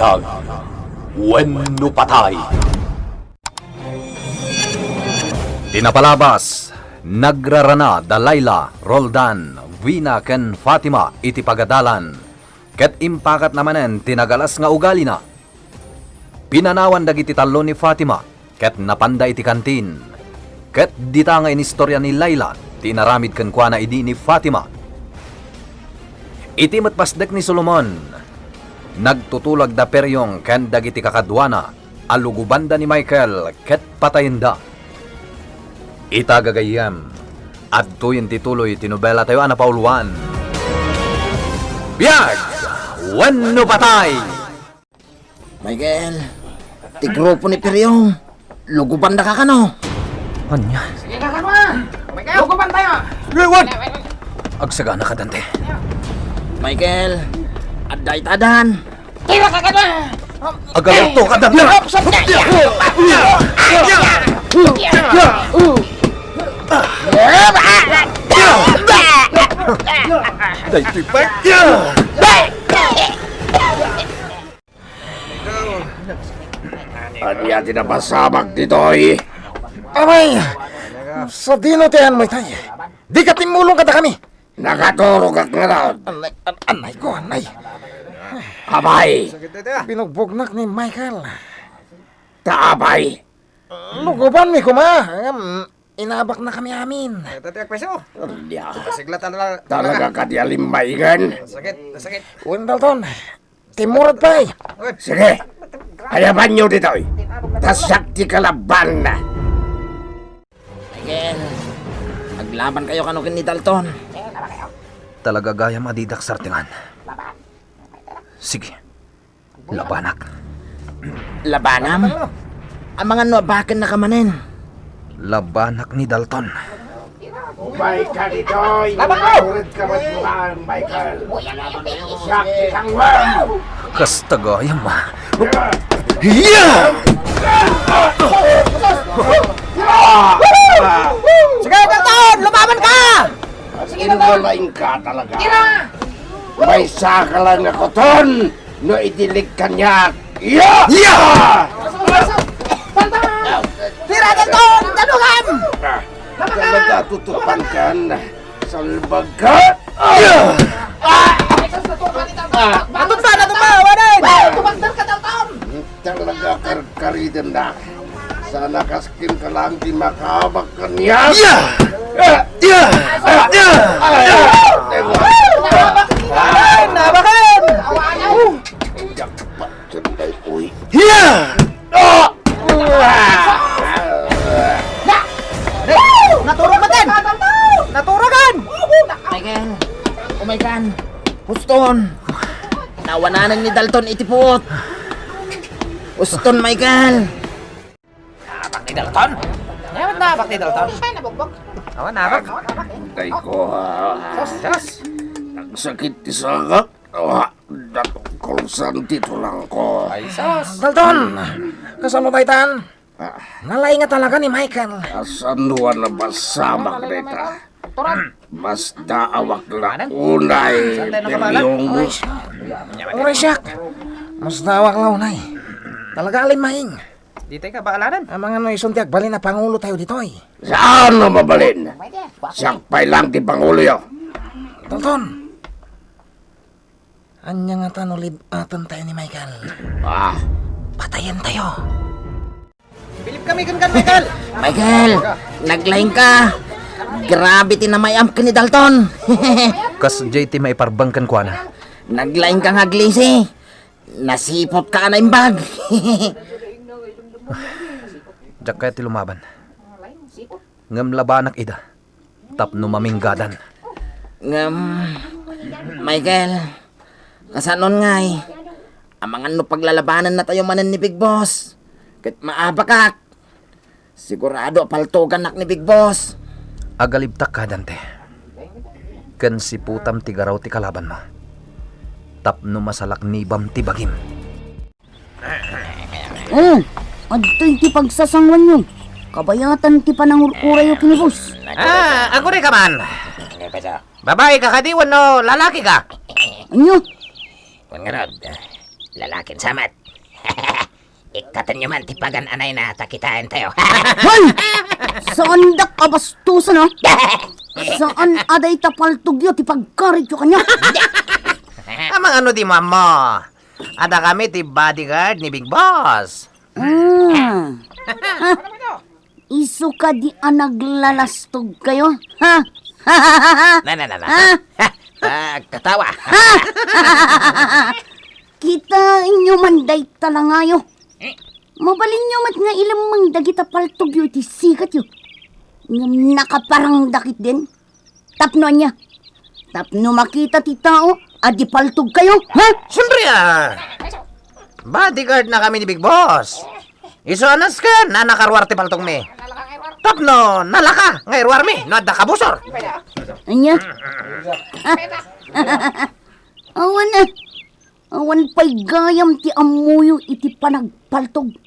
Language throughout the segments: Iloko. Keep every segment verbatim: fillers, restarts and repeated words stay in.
Buntag wenno patay. Ti napalabas, nagrarana da Laila, Roldan, Wina ken Fatima iti pagadalan, ket impakatna manen ti nagalas nga ugalina. Pinanawan dagiti tallo ni Fatima ket napanda iti kantin. Ket dita nga inistorya ni Laila ti inaramid kenkuana idi ni Fatima. Iti met pasdek ni Solomon, nagtutulag da Periong ken dagiti kakaduana a lugobanda ni Michael ket patayenda. Ita gagayyem, adtoyen ti tuloy ti nobela tayo a napauluan. Biag wenno patay! Michael, ti grupo ni Periong, lugobandaka kano? Ania? Sige ka, kano, ah? Michael, lugoban tayo. Lewan! Agsaganaka, Dante. Michael, adda itadan. Tira ka, kano? Agalto ka, Dante. Daytoy pa. Ania ti napasamak ditoy? Amay, sadino ti ayanmo itay? Dika timmulong kadakami. Nakaturogak ngarud. Anay, an-, anay ko, anay. Apay. Binugbugnak ni Michael. Ta apay. Lugobanmi koma. Ngem, inabaknakami amin. Ito ti agpeso. Ania. Sigla talaga. Talaga kadi a limmaingen? Sakit, sakit. Wen, Dalton. Timmurot pay. Sige, ayabanyo ditoy. Ta siak ti kalabanna. Again, aglaban kayo kano ken ni Dalton. Talaga gayam a didak sartengan. Sige, labanak. Labanam? Amangan no abakennaka manen. Labanak ni Dalton. Umay ka ditoy. Labak mo! Nagurad ka mat Michael. Siak ti sangwem. Kasta gayam, ah. Yeah! Sige, Dalton! Lumaban ka! As in, wala ka talaga. Maysa ka lang nga koton no idilig kaniak. Iya! Iya! Tira, Dalton! Tanugam! Talaga, tutupan kan. Salbag ka! Iya! Natupa, natupa, wanan! Talaga, karkariden na. Sana kaskin ka lang di makabak kaniak. Iya! Iya! Iya! Ay, nabakan! Jackpot, siyempre, uy. Iya! Ah! Naturog ka din! Naturogan! Michael! Oh my God! Huston! Nawananan ni Dalton iti puot! Huston, Michael! Abak ni Dalton? Ngem, naabak ni Dalton? Awan, naabak. Ay ko, ah. Sus! Nagsakit ti sangak. Ah, datong kulusan ti tulang ko. Ay, sus! Dalton! Kasano daytan? Ah. Nalaing nga talaga ni Michael. Kasano a napasamak dayta? Masda awak la unay, Periong. Uray siak. Masda awak la unay. Talaga a limmaing. Ditay kabaalanan. Amangan no isun ti agbalin a pangulo tayo ditoy. Saan no mabalin? Siak pay lang ti panguloyo. Dalton. Ania ngata no lib-aten tayo ni Michael? Ah. Patayen tayo. Bilib kami kenka, Michael. Michael, naglaing ka. Grabe ti namay-am ken ni Dalton. Kasdiay ti maiparbeng kenkuana. Naglaing ka nga aglisi. Nasiput ka a naimbag. Diak kayat ti lumaban. Ngem labanak ida tapno maminggadan. Ngem, Michael, kasano ngay? Amangan no paglalabanennatayo manen ni Big Boss ket maabakak. Sigurado a paltogannak ni Big Boss. Agalibtak ka, Dante. Ken siputam ti garaw ti kalabanmo tapno masalaknibam ti bagim. Hmm, adtoy ti pagsasanguanyo. Kabayatan ti panangur-urayo ken ni Boss. Ah, aguri ka man. Babae ka kadi wenno lalaki ka? Ania? Wen ngarud, Lalakin samat. Ikkatenyo man ti pagan-anayna ta kitaentayo. Hoy! Saandak a bastusan, ha? Saan a dayta paltogyo ti pagkarityo kaniak? Amangan no dimo ammo. Adda kami ti bodyguard ni Big Boss. Ah. Ha? Isu kadi a naglalastogkayo? Ha? Na, na, na, na. Ha? Ah, katawa. Ha? Kitaenyo man dayta langayo. Mabalinyo met nga ilemmeng dagita paltogyo iti sikatyo. Ngem nakaparangda ketdin. Tapno ania? Tapno makita ti tao a di paltogkayo, ha? Siyempre, ah. Bodyguard na kami ni Big Boss. Isu a nasken a nakaruar ti paltogmi. Tapno nalaka nga iruarmi no adda kabusor. Ania? Awan a. Awan pay gayam ti ammoyo iti panagpaltog.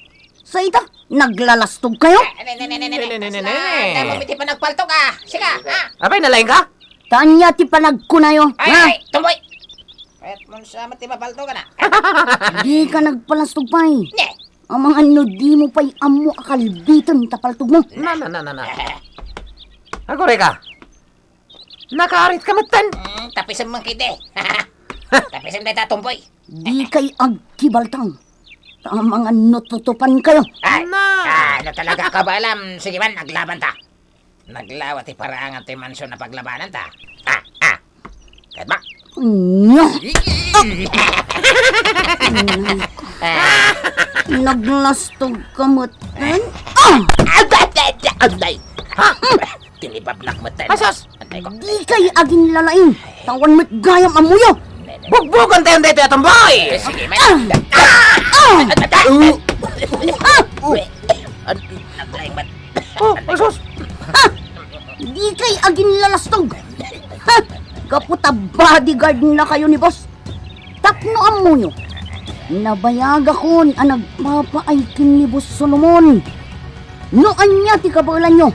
Sa ita, naglalastogkayo? Ne, ne, ne, ne, ne, ne. Ne, ne, ne, ne. Damo iti panagpaltog, ah. Sika, ah. Apay, nalaingka? Ania ti panagkunayo, Ay, ha? Ay, tumboy. Kayat mo sa mati mapaltogan, ah. Di ka nagpalastog pay. Ne. Amangan no di mo pay ammo a kalbiten ta paltog mo. Na, na, na, na, na. Aguray ka. Nakaarit ka metten. Mm, tapisem man kidi. Tapisem dayta tumboy. Di kay agkibaltang. Ta amangan no tutupankayo. Ay, Na. Ah, no talaga ka ba alam? Sige man, naglaban ta. Naglawa ti parangan ti mansyon a paglabanan ta. Ah, ah. Ket ba? Nya! Ah! Naglastog ka met, eh? Ah! Aday! Tinibabnak met, eh. Asus! Antay ko. Di kay aginlalaing. Tawan met gayam ammoyo. Bugbugan tayo dito, tumboy! Eh, sige, man. Ah! Ah! Ah! Naglaing met. Oh, asus! Ha! Di kay aginlalastog. Ha! Gapu ta bodyguard na kayo ni boss. Tapno ammoyo, nabayagakon a nagpapaay ken ni Boss Solomon. No ania ti kabaelanyo,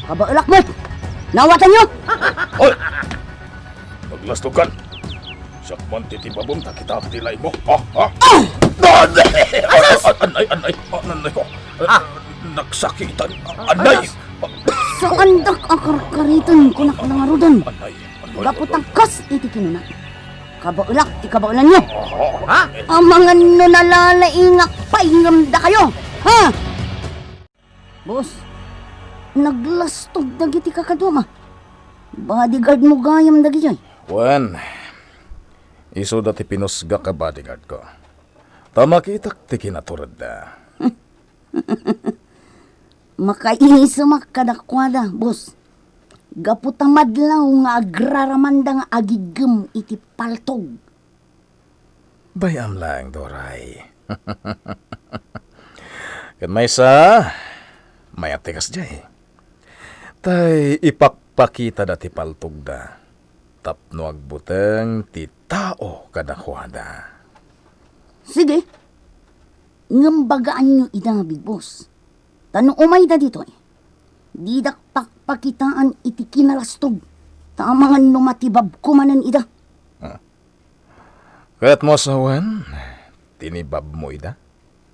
kabaelak met. Nawatanyo? Hoy! Naglastogan. Siak man ti tibabon ta kitaak ti laingmo. Ha? Ha? Ah! An-, an-, anay, anay, anay, anay ko. Ah! Nagsakitan. Anay! Saandak a karkariten, kunak la ngaruden. Anay, anay, Gapu ta anay. Kas iti kinuna, kabaelak ti kabaelanyo. Ha? Amangan no nalalaingak pay ngem dakayo. Ha? Boss, naglastog dagiti kakaduam a. Bodyguard mo gayam dagidiay. Wen, isuda ti pinusgak a bodyguard ko. Ta makitak ti kinaturedda. Makaisimak kadakuada, boss. Gapu ta madlaw nga agraramanda nga agiggem iti paltog. Bay-am laeng, Doray. Ket maysa, mayat ti kasdiay. Tay ipakpakitada ti paltogda tapno agbuteng ti tao kadakuada. Sige. Ngem bagaanyo ida, Big Boss. Ta no umayda ditoy, didak pakpakitaan iti kinalastog, ta amangan no matibabko manen ida. Ket mo sawen, tinibabmo ida?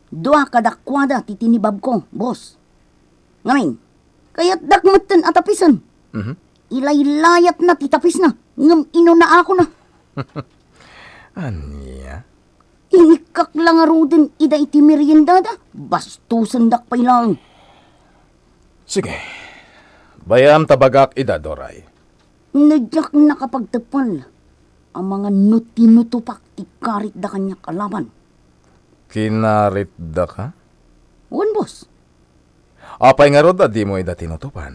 Dua kadakuada ti tinibabko, boss. Ngamin, kayatdak metten a tapisen. Mhm. Ilaylayatna ti tapisna, ngem inunaakona. Ania? Inikkak la ngaruden ida iti meriendada, bastusendak pay laeng. Sige, bay-am ta bagak ida, Doray. No diak nakapagteppel, amangan no tinutopak ti karitda kaniak a laban. Kinaritdaka? Wen, boss. Apay ngarud a dimo ida tinutopan?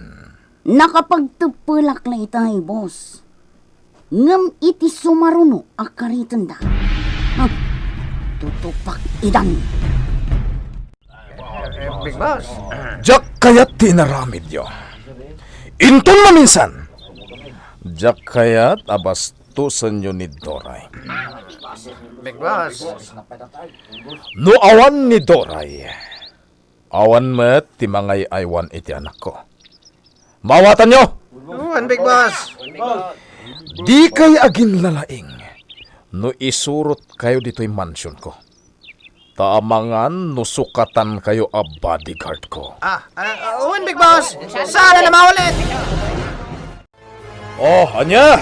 Nakapagteppelak la itay, boss. Ngem iti sumaruno a karitenda, hmm, tutupak idan. Eh, Big Boss. Diak kayat ti inaramidyo. Inton maminsan, diak kayat a bastusenyo ni Doray. Big Boss. No awan ni Doray, awan met ti mangay-aywan iti anakko. Maawatanyo! Wen, Big Boss. Dikay aginlalaing no isurotkayo ditoy mansionko. Ta amangan no sukatankayo a bodyguard ko. Ah, ah, ah, wen, Big Boss. Saan na maulit? Oh, ania?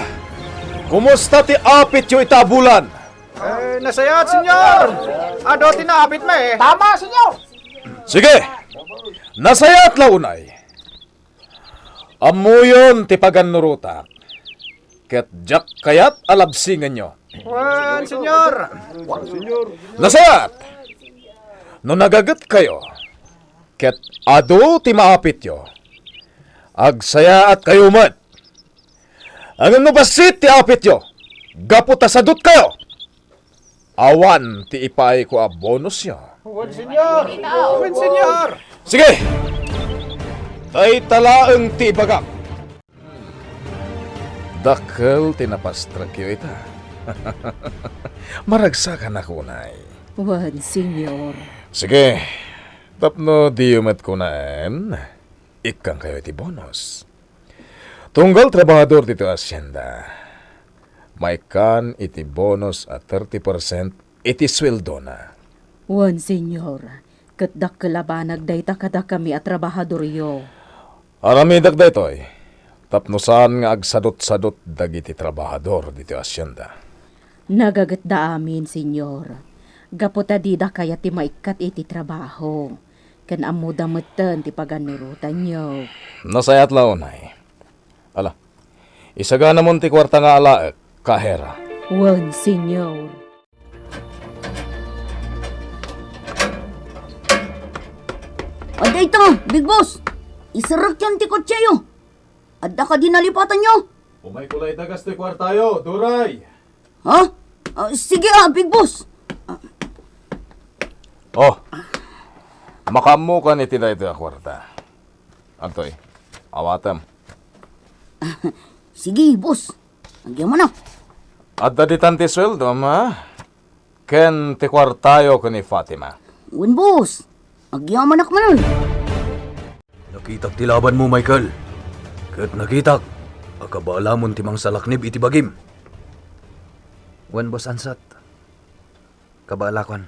Kumusta ti apityo ita a bulan? Eh, nasayaat, senyor. Adu ti naapitmi, eh. Tama, senyor. Sige. Nasayaat la unay. Ammoyon ti pagannurotak, ket diak kayat a labsingenyo. Wen, senyor. Nasayaat! No nagagetkayo, ket adu ti maapityo, agsayaatkayo met. Ngem no bassit ti apityo, gapu ta sadutkayo, awan ti ipaayko a bonusyo. Wen, senyor. Wen, senyor. Sige! Dayta laeng ti ibagak. Dakkel ti napastrekyo ita. Maragsakanak unay. Wen, senyor. Sige, tapno diyo met kunaen, ikkangkayo iti bonus. Tunggal trabahador ditoy hacienda, maikkan iti bonus a thirty percent iti sueldona. Wen, senyor, ket dakkel a banag dayta kadakami a trabahadoryo. Aramidek daytoy, tapno saan nga agsadutsadut dagiti trabahador ditoy hacienda. Nagagetda amin, senyor, gapu ta dida kayat ti maikkat iti trabaho, ken ammoda metten ti pagannurotanyo. Nasayaat la unay. Ala, isaganamon ti kuarta nga alaek, kahera. Wen, senyor. Adda ita, Big Boss! Iserrekyon ti kotseyo! Adda kadi nalipatanyo? Umayko la ita kas ti kuartayo, Duray! Ha? Ah, sige, ah, Big Boss! Ah. Oh, makaammokan iti daytoy a kuarta. Adtoy, awatem. Sige, boss. Agyamanak. Adda ditan ti sueldom, ha? Ken ti kuartayo ken ni Fatima. Wen, boss. Agyamanak manen. Nakitak ti labanmo, Michael. Ket nakitak a kabaalamon ti mangsalaknib iti bagim. Wen, Boss Ansat. Kabaalakon.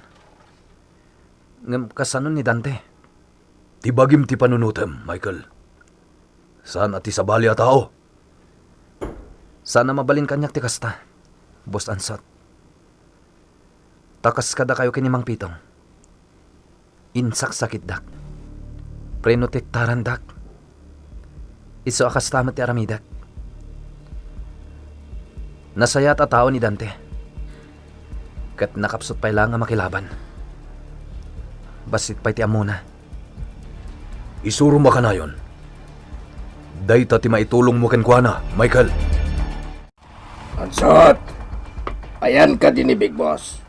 Ngem kasano ni Dante? Ti bagim ti panunotem, Michael. Saan a ti sabali a tao. Saan a mabalin kaniak ti kasta, Boss Ansat. Ta kas kadakayo ken ni Mang Pitong, insaksakitdak. Prinotektarandak. Isu a kasta met ti aramidek. Nasayaat a tao ni Dante. Ket nakapsut pay la nga makilaban. Bassit pay ti ammona. Isurom a kanayon. Dayta ti maitulongmo kenkuana, Michael. Ansot, ayan kadi ni Big Boss?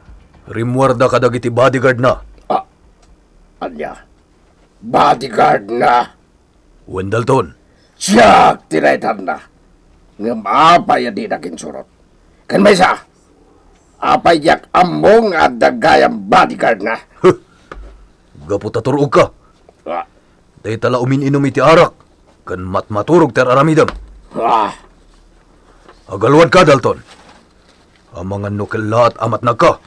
Rimmuarda kadagiti bodyguard na. Ah, ania? Bodyguard na? Wen, Dalton. Siak ti naitanna. Ngem apay a dinak insurot? Ken maysa, apay diak ammo nga adda gayam bodyguard na? Huh! Gapu ta tur-ogka. Ah. Dayta la umin-inum iti arak, ken matmaturog ti ar-aramidem. Ah. Agaluadka, Dalton. Amangan no kellaat a matnagka.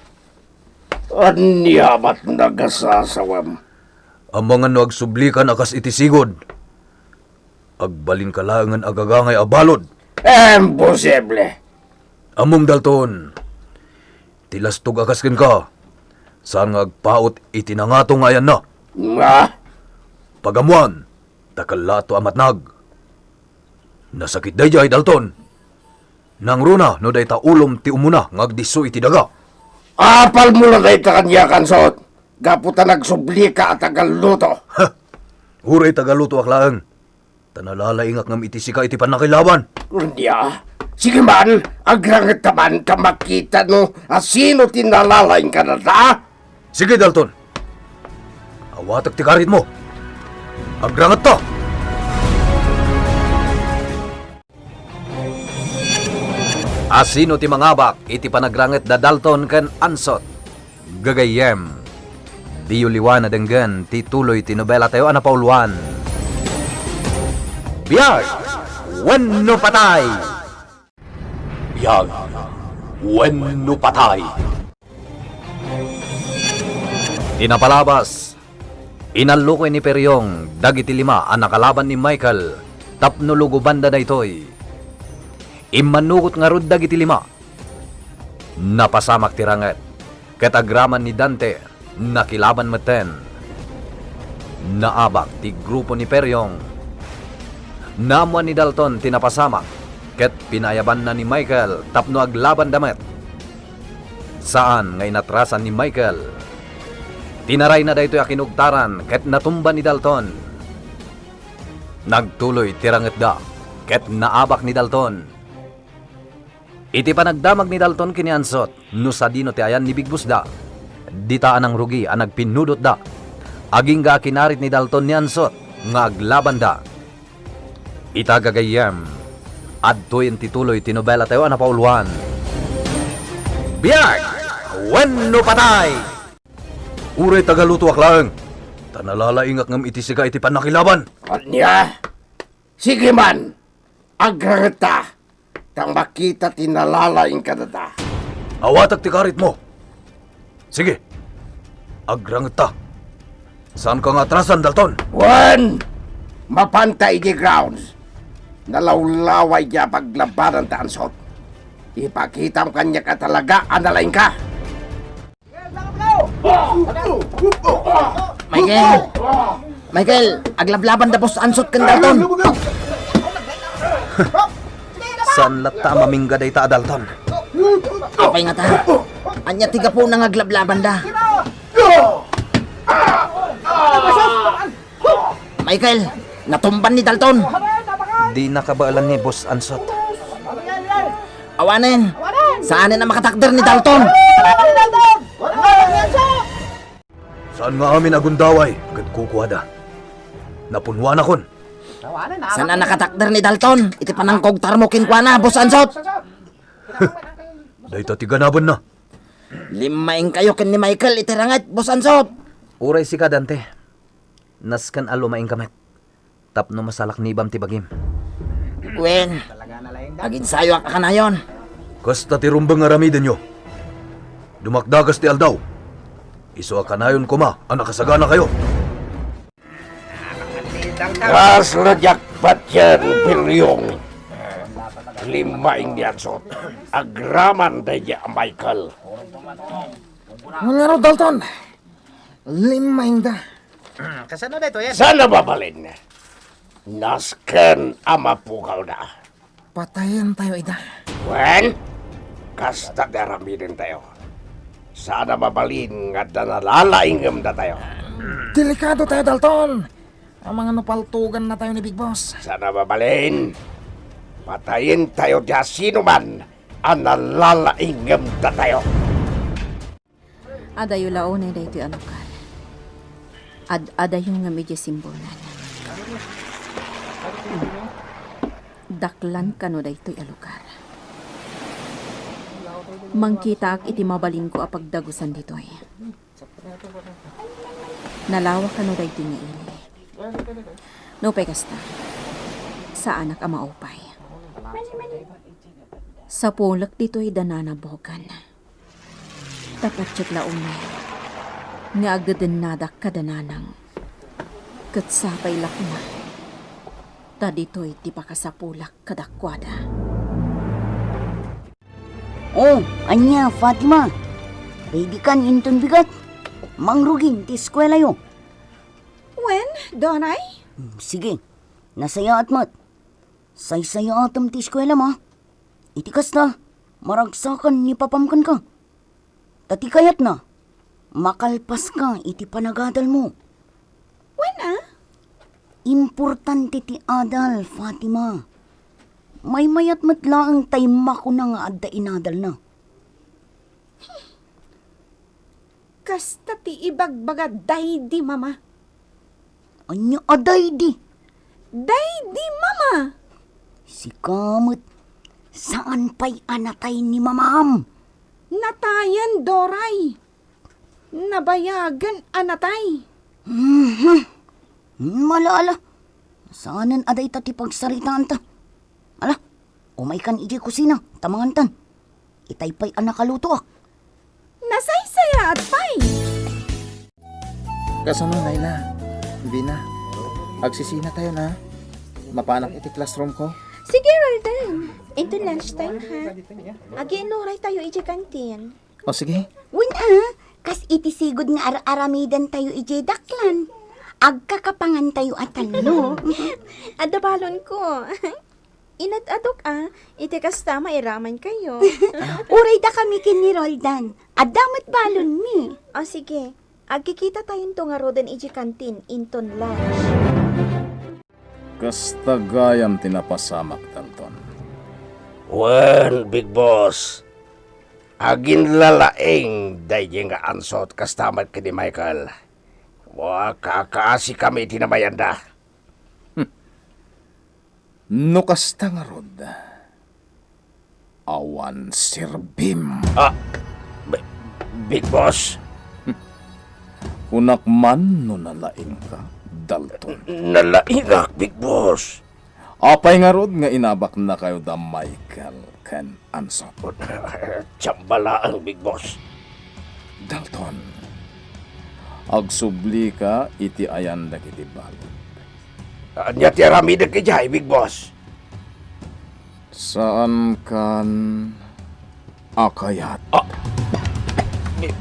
Ania a matnag a sasawem? Amangan no agsublikan a kas iti sigud. Agbalinka laengen a gagangay a balud. Imposible! Ammom, Dalton, ti lastog a kas kenka, saan nga agpaut iti nangato nga ayanna. Ah! Pagammoan, ta kellaatto a matnag. Nasakit daydiay, Dalton. Nangruna no dayta ulom ti umuna nga agdisso iti daga. Apalmo la dayta kaniak, Ansot, gapu ta nagsublika a tagalluto. Ha! Uray tagallutoak laeng. Ta nalalaingak ngem iti sika iti pannakilaban. Ania? Sige man, agrangetta man ta makita no asino ti nalalaing kadata. Sige, Dalton. Awatek ti karitmo. Agrangetta! Asino ti mangabak iti panagranget da Dalton ken Ansot? Gagayyem, diyo liwan a denggen ti tuloy ti nobelatayo a napauluan, Biag wenno Patay! Biag wenno Patay! Ti napalabas, inallukoy ni Periong dagiti lima a nakalaban ni Michael tapno lugobanda daytoy. Immanugot ngarud dagiti lima. Napasamak ti ranget, ket agraman ni Dante, nakilaban metten. Naabak ti grupo ni Periong. Naammoan ni Dalton ti napasamak, ket pinaayabanna ni Michael tapno aglabanda met. Saan nga inatrasan ni Michael. Tinarayna daytoy a kinugtaran ket natumba ni Dalton. Nagtuloy ti rangetda ket naabak ni Dalton. Iti panagdamag ni Dalton ken ni Ansot no sadino ti ayan ni Big Boss da, dita a nangrugi a nagpinnudotda. Agingga a kinarit ni Dalton ni Ansot nga aglabanda. Ita gagayyem, adtoyen ti tuloy ti nobela tayo a napauluan. Biag wenno patay! Uray tagalutoak laeng, ta nalalaingak ngem iti sika iti pannakilaban. Ania? Sige man, agrangetta, ta makita ti nalalaing kadata. Awatek ti karitmo. Sige, agrangetta. Saanka nga atrasan, Dalton? Wen, mapanta iti grounds. Nalawlawa iti paglabanan ta ansot. Ipakitam kaniak a talaga a nalaingka. Michael! Michael, aglablabanda Boss Ansot ken Dalton. Saan latta a mamingga dayta a Dalton? Apay ngata? Ania ti gapuna nga aglablabanda? Michael, natumban ni Dalton. Di nakabaelan ni Boss Ansot. Awanen, saanen a makatakder ni Dalton. Saan nga amin a gundaway ket kukuada? Napunwanakon. Saan a nakatakder ni Dalton iti panangkugtarmo kenkuana, Boss Ansot? Dayta ti ganabenna. Limmaingkayo ken ni Michael iti ranget, Boss Ansot. Uray sika, Dante. Nasken a lumaingka met tapno masalaknibam ti bagim. Wen, aginsayoak a kanayon. Kasta ti rumbeng nga aramidenyo. Dumakdakas ti aldaw. Isu a kanayon koma a nakasaganakayo. Kasla diak patien, Periong. Limmaing ni Ansot. Agraman daydi a Michael. Ngarud, Dalton. Limmaingda. Kasano daytoyen? Saan a mabalin? Nasken a mapugawda. Patayentayo ida. Wen, kasta ti aramidentayo. Saan a mabalin nga adda nalalaingem datayo. Delikadotayo, Dalton. Amangan no paltogannatayo ni Big Boss. Saan a mabalin? Patayentayo ti asinoman a nalalaingem datayo. Adayo la unay daytoy a lugar. Ad-adayo ngem idiay Simbonan. Daklan kano daytoy a lugar. Mangkitaak iti mabalinko a pagdagusan ditoy. Nalawa kano daytoy nga ili. Nupay kasta, saanak a maupay. Sapulek ditoy da Nana Bogan. Ta patiek la unay nga agdedennadak kada nanang, ket sapay la koma ta ditoy ti pakasapulak kadakuada. Oh, ania, Fatima? Ready kan inton bigat? Mangrugin ti eskuelayo. Wen, Doray? Hmm, sige, nasayaat met. Saysayaatem ti eskuela, ma. Iti kasta, maragsakan ni papam kenka. Ta ti kayatna, makalpaska iti panagadalmo. Wen a? Importante ti adal, Fatima. Maymayat met laeng ta immakuna nga adda inadalna. Kasta ti ibagbaga daydi, Mama. Ania a daydi? Daydi, Mama! Sika met, saan pay a natay ni Mamam? Natayen, Doray. Nabayagen a natay. Mhm. Ala, ala. Saanen a dayta ti pagsaritaanta. Ala, umaykan idiay kusina, ta mangantan. Itay pay a nakalutoak. Nasaysayaat pay. Kasano, Laila? Vina, agsisinatayon, a. Mapanak iti classroom ko. Sige, Roldan. Inton lunch time, ha? Agiinuraytayo idiay kantin. O, sige. Wen, a, kas iti sigud nga ar-aramidentayo idiay daklan, agkakapangantayo a tallo. Adda balonko. Inad-adok, a, iti kasta, mairamankayo. Uray dakami ken ni Roldan. Adda met balonmi. O, sige. Agkikitatayon ngaruden idiay kantin inton lunch. Kasta gayam ti napasamak, Dalton. Wen, Big Boss. Aginlalaing daydiay nga ansot kasta met ken ni Michael. Wa, kakaasi kami iti namayanda. No kasta ngarud, awan serbim. Ah, Bi-, Big Boss? Kunak man no nalaingka, Dalton. Nalaingak, Big Boss. Apay ngarud nga inabaknakayo da Michael ken Ansot? Tsamba laeng, Big Boss. Dalton, agsublika iti ayan dagiti balud. Ania ti aramidek idiay, Big Boss? Saankan a kayat. Ah, Bi-,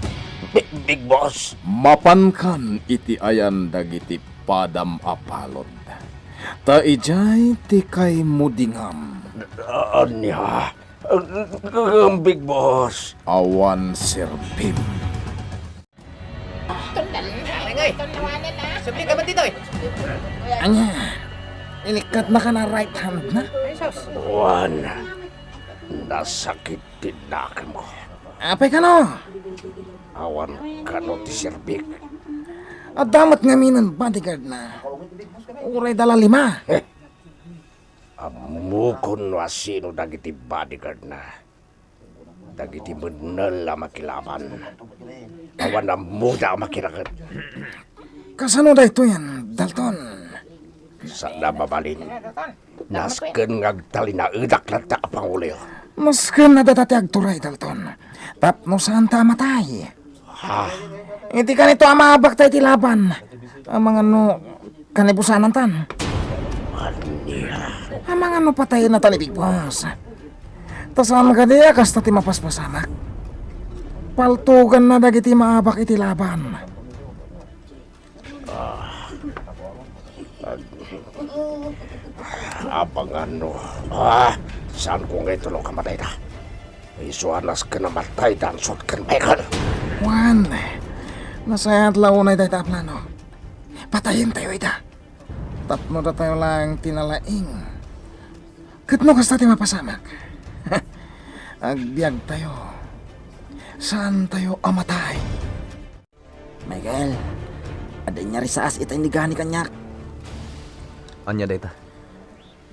Bi-, Big Boss. Mapankan iti ayan dagiti padam a balud. Ta idiay ti kaimudingam. Ania? Big Boss. Awan serbim. Ay, ngay. Subli ka man ditoy. Ania? Inikkat na ka na right hand na? Ay, sus. Juan, nasakit ti nakemko. Apay kano? Awan kano ti serbik. Adda met ngaminen bodyguard na. Uray dala lima. Eh. Ammokon no asino dagiti bodyguard na. Dagiti mennel a makilaban. Awan ammoda a makiraket. Kasano daytoyen, Dalton? Saan a mabalin. Nasken nga agtalinaedak latta a panguloyo. Masken a data ti agturay, Dalton. Tapno saanta a matay. Ha? Iti kanito a maabak ta iti laban. Amangan no kanibusanantan. Ania? Amangan no patayenna ta ni Big Boss. Ta saan kadi a kasta ti mapaspasamak. Paltuganna dagiti maabak iti laban. Ah. Amangan no. Ah, saanko nga itulok a matayda. Isu a nasken a matay da Ansot ken Michael. Juan, nasayaat la unay dayta a plano. Patayentayo ida. Tapno datayo laeng ti nalaing. Ket no kasta ti mapasamak, agbiagtayo. Saantayo a matay. Michael, adda inyarisaas itay ni Gani kaniak. Ania dayta?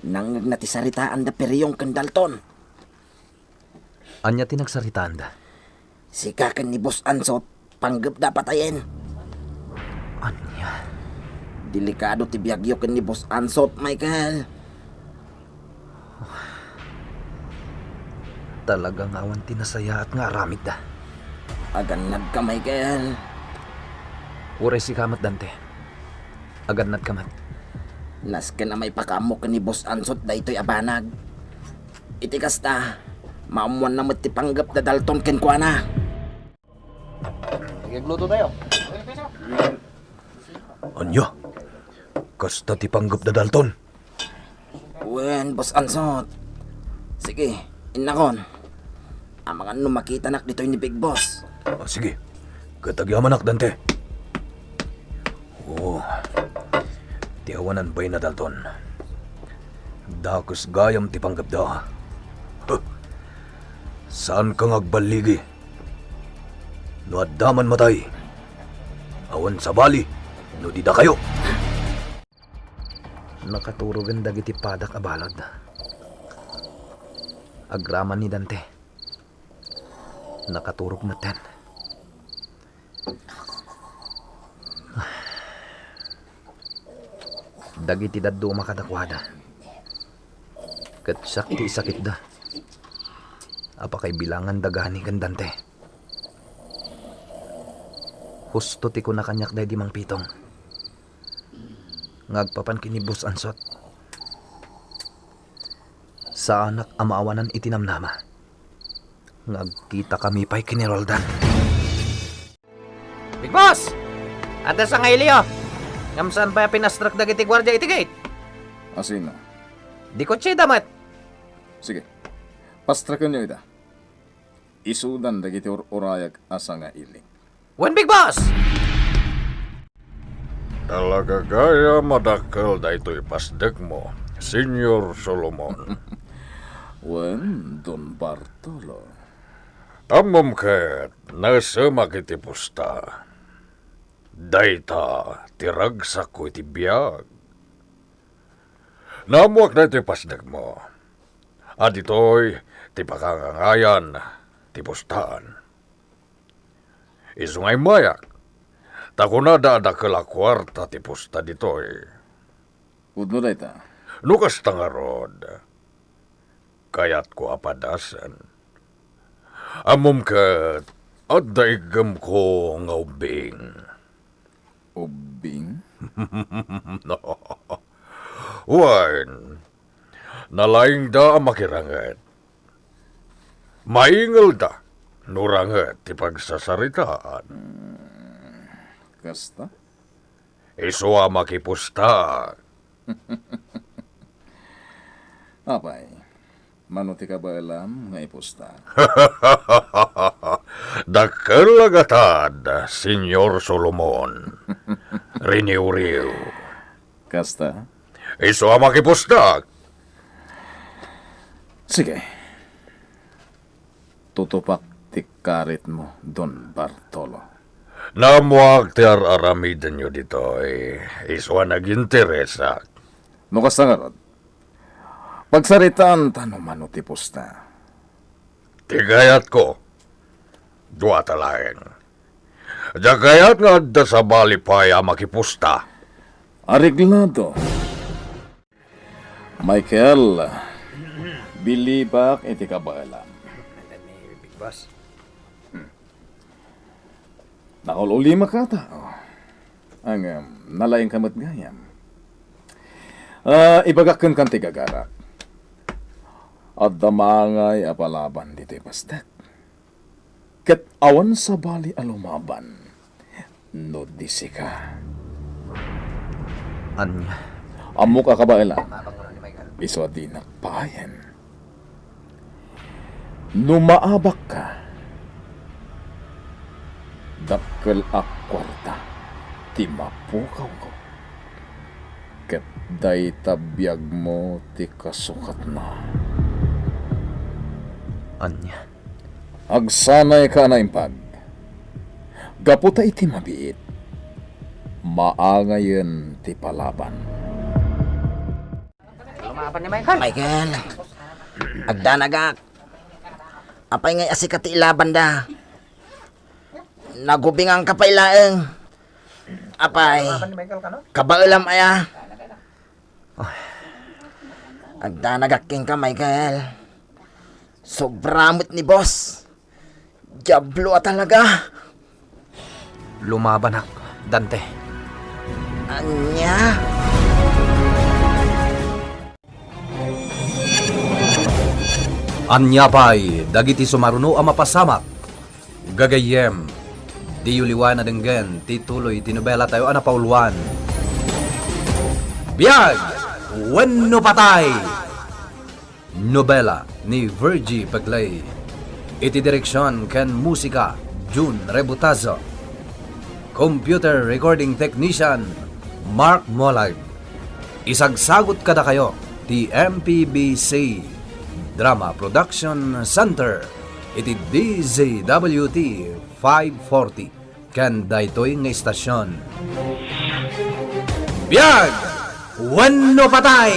Nangngegna ti saritaan da Periong ken Dalton. Ania ti nagsaritaanda? Sika ken ni Boss Ansot, panggepda a patayen. Ania? Delikado ti biagyo ken ni Boss Ansot, Michael. Talaga nga awan ti nasayaat nga aramidda. Agannadka, Michael. Uray sika met, Dante. Agannadka met. Nasken a maipakaammo ken ni Boss Ansot daytoy a banag. Iti kasta, maammoanna met ti panggep da Dalton kenkuana. Sige, agluto tayo. Ania? Kasta ti panggep da Dalton? Wen, Boss Ansot. Sige, innakon. Amangan no makitanak ditoy ni Big Boss. Ah, sige. Ket agyamanak, Dante. Oh, ti awanan bayna, Dalton. Dakes gayam ti panggepda. Huh. Saanka nga agballigi. No adda man matay, awan sabali no di dakayo. Nakaturogen dagiti padak a balud. Agraman ni Dante. Nakaturog metten. Dagiti dadduma kadakuada, ket siak ti isakitda a pakaibilangan da Gani ken Dante. Husto ti kuna kaniak daydi Mang Pitong nga agpapan ken ni Boss Ansot. Saanak a maawanan iti namnama nga agkitakami pay ken ni Roldan. Big Boss! Adda sangailiyo! Ngem saan pay a pinastrak dagiti guardia iti gate? A sino? Di kotsida met! Sige, pastrakenyo ida. Isudan dagiti ur-urayag a sangaili. Wen, Big Boss! Talaga gayam a dakkel daytoy pasdekmo, Señor Solomon. Wen, Don Bartolo. Ammom ket, naesemak iti pusta. Dayta ti ragsakko iti biag. Naammoak daytoy pasdekmo, a ditoy ti pakangangayan ti pustaan. Isu nga immayak, ta kunada a dakkel a kuarta ti pusta ditoy. Pudno dayta. No kasta ngarud, kayatko a padasen. Ammom ket, adda iggemko nga ubbing. Ubbing? Wen, nalaingda a makiranget. Maingelda no ranget ti pagsasaritaan. Hmm, kasta? Isu a makipusta. Apay, mano ti kabaelam nga ipusta? Dakkel a gatad, Señor Solomon. Riniwriw. Kasta? Isu a makipusta. Sige. Tutupak ti karitmo, Don Bartolo. Naammoak ti ar-aramidenyo ditoy, isu a naginteresak. No kasta ngarud, pagsaritaan ta no mano ti pusta. Ti kayatko, duata laeng. Diak kayat nga adda sabali pay a makipusta. Areglado. Michael, bilibak iti kabaelam. Big Boss. Hmm. Nakaul-ulimaka ta. Ngem, nalaingka met gayam. Ah, ibagak kenka ti gagarak. Adda maangay a palaban ditoy pasdek. Ket awan sabali a lumaban no di sika. Ania? Ammok a kabaelam, isu a dinak paayen. No maabakka, dakkel a kuarta ti mapukawko, ket dayta biagmo ti kasukatna. Ania? Agsanayka a naimbag. Gapu ta iti mabiit, maangayen ti palaban. Michael, agdanagak. Apay ngay a sika ti ilabanda? Nagubingangka pay laeng. Apay, kabaelam aya? Ay. Agdanagak kenka, Michael. Sobra met ni boss. Diablo a talaga. Lumabanak, Dante. Ania? Ania pay dagiti sumaruno a mapasamak? Gagayyem, diyo liwan a denggen ti tuloy ti nobelatayo a napauluan, Biag wenno Patay! Nobela ni Virgie Peclay. Iti direksion ken musika, Jun Rebutazo. Computer recording technician, Mark Molag. Isagsagut kadakayo ti M P B C Drama Production Center iti D Z W T five forty ken daytoy nga istasyon. Biag wenno patay!